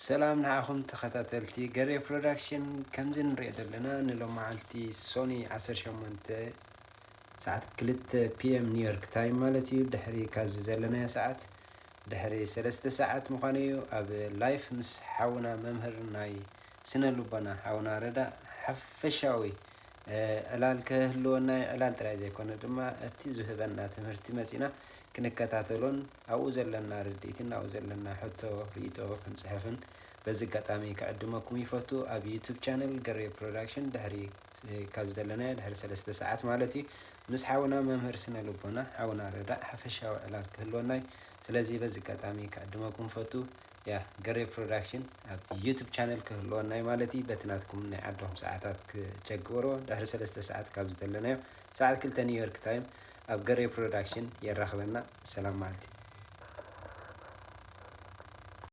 ሰላም ንዓኹም ተኸታተልቲ ገሬ ፕሮዳክሽን። ከምዚ ንሪኦ ዘለና ንሎማዓልቲ ሶኒ ዓሰርተ ሸሞንተ ሰዓት ክልተ ፒ ኤም ኒውዮርክ ታይም ማለት እዩ። ድሕሪ ካብዚ ዘለናዮ ሰዓት ድሕሪ ሰለስተ ሰዓት ምዃኑ እዩ። ኣብ ላይፍ ምስ ሓውና መምህር ናይ ስነ ልቦና ሓውና ረዳ ሓፈሻዊ ዕላል ክህልወና እዩ። ዕላል ጥራይ ዘይኮነ ድማ እቲ ዝህበና ትምህርቲ መፂና ክንከታተሎን ኣብኡ ዘለና ርድኢትን ኣብኡ ዘለና ሕቶ ርእይቶ ክንፅሕፍን በዚ ኣጋጣሚ ክዕድመኩም ይፈቱ። ኣብ ዩቱብ ቻነል ገሬ ፕሮዳክሽን ድሕሪ ካብ ዘለናዮ ድሕሪ ሰለስተ ሰዓት ማለት እዩ ምስ ሓውና መምህር ስነ ልቦና ሓውና ረዳእ ሓፈሻዊ ዕላል ክህልወና እዩ። ስለዚ በዚ ኣጋጣሚ ክዕድመኩም ፈቱ። ያ ገሬ ፕሮዳክሽን ኣብ ዩቱብ ቻነል ክህልወና እዩ ማለት እዩ። በቲ ናትኩም ናይ ዓድኹም ሰዓታት ክቸግበሮ ድሕሪ ሰለስተ ሰዓት ካብ ዘለናዮ ሰዓት ክልተ ኒውዮርክ ታይም ኣብ ገሬ ፕሮዳክሽን የራኽበና። ሰላም መዓልቲ።